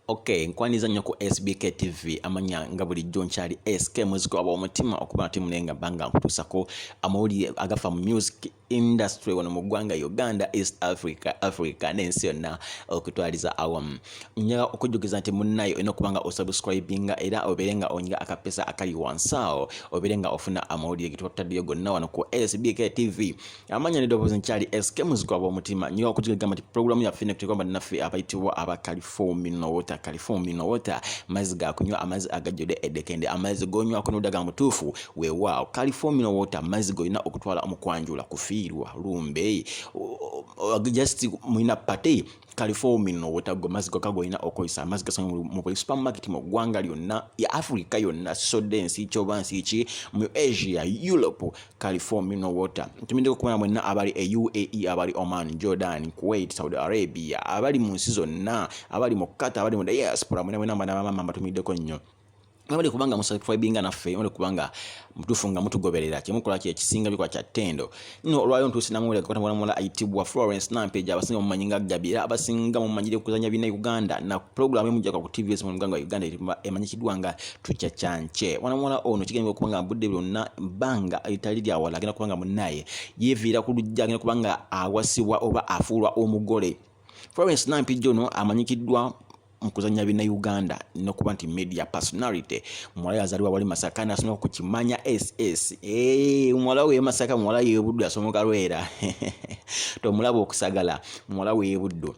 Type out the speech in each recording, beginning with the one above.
Ok, nkwaniza nnyo ku SBK TV. Amanya nga bulijjo nkyali SK muziki waba omutima okuba nti munenga banga nkutuusako amawulire agafa mu music industry wano mu ggwanga Uganda, East Africa, Africa n'ensi yonna okutwaliza awamu. Njagala okujjukiza nti munnaye olina okuba nga osubscribinga era obeere nga onyiga akapesa akali wansi awo obeere nga ofuna amawulire ge tuba tutaddeyo gonna wano ku SBK TV. Amanya n'eddoboozi nkyali SK muziki waba omutima. Njagala okujjukiza nti pulogulaamu yaffe eno tuteekwa bannaffe abayitibwa aba California Water. California Water mazzi ga kunywa, amazzi agajjudde eddekende, amazzi g'onywako n'oddaga mutuufu. Weewaawo, California Water mazzi g'olina okutwala omukwanjula, kufiirwa, lumbe, just mulina party, California Water go mazzi gokka g'olina okozesa. Amazzi gasangibwa mu buli supermarket mu ggwanga lyonna ya Africa yonna, sisodde ensi ki oba nsi ki, mu Asia, Europe, California Water. Ntumiddeko okubona mwenna abali e UAE, abali Oman, Jordan, Kuwait, Saudi Arabia, abali mu nsi zonna, abali mu Qatar, abali mu diaspora, mwena mwena mwana bamama mbatumiddeko nnyo. Mwebale kubanga musubscribinga naffe, mwebale kubanga mutuufu nga mutugoberera, kyemukola kye kisinga bikola kya ttendo. Nno olwaleero ntuuse namawulire gakwata muwala muwala ayitibwa Florence Nampejja, abasinga mumanyi nga Gabi, era abasinga mumanyire kuzanya bina Uganda na pulogulaamu emujjaka ku TV mu ggwanga Uganda emanyikiddwa nga Tukyakyankye. Mwana muwala ono kigambibwa okuba nga budde byonna bbanga eritali lya wala agenda kuba nga munnaye yeeviira ku lujja, agenda kuba nga awasibwa oba afuulwa omugole. Florence Nampijja ono amanyikiddwa mu kuzannya Bannayuganda n'okuba nti media personality. Muwala yazaalibwa wali Masaka n'asoma ku Kimanya SS. Muwala we Masaka, muwala y'e Buddu, asomoka Lwera, tomulaba okusagala, muwala w'e Buddu.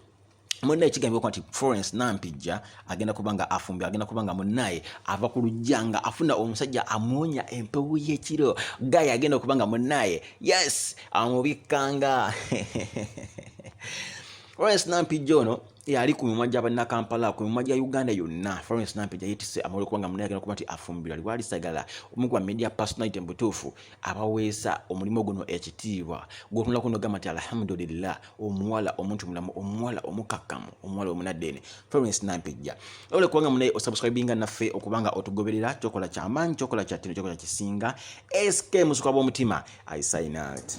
Munnaye kigambibwa nti Florence Nampijja agenda kuba nga afumbye, agenda kuba nga munnaye ava ku lujja nga afuna omusajja amuwonya empewo y'ekiro gaye, agenda okuba nga munnaye yes amubikkanga. Florence Nampijja ono yali ku mimwa gy'abannakampala, ku mimwa gya Uganda yonna. Florence Nampijja yeetisse amawulire kubanga munnaye agenda kuba nti afumbirwa liwalisagala omu ku ba media personality mu butuufu abaweesa omulimu guno ekitiibwa, gwotunulako nogamba nti alhamdulillah, omuwala omuntu mulamu, omuwala omukakkamu, omuwala omunaddeene, Florence Nampijja. Ole kubanga munaye osubscribinga naffe okubanga otugoberera, kyokola kyamaanyi, kyokola kyattino, kyokola kisinga. SK musuka bw'omutima, I sign out.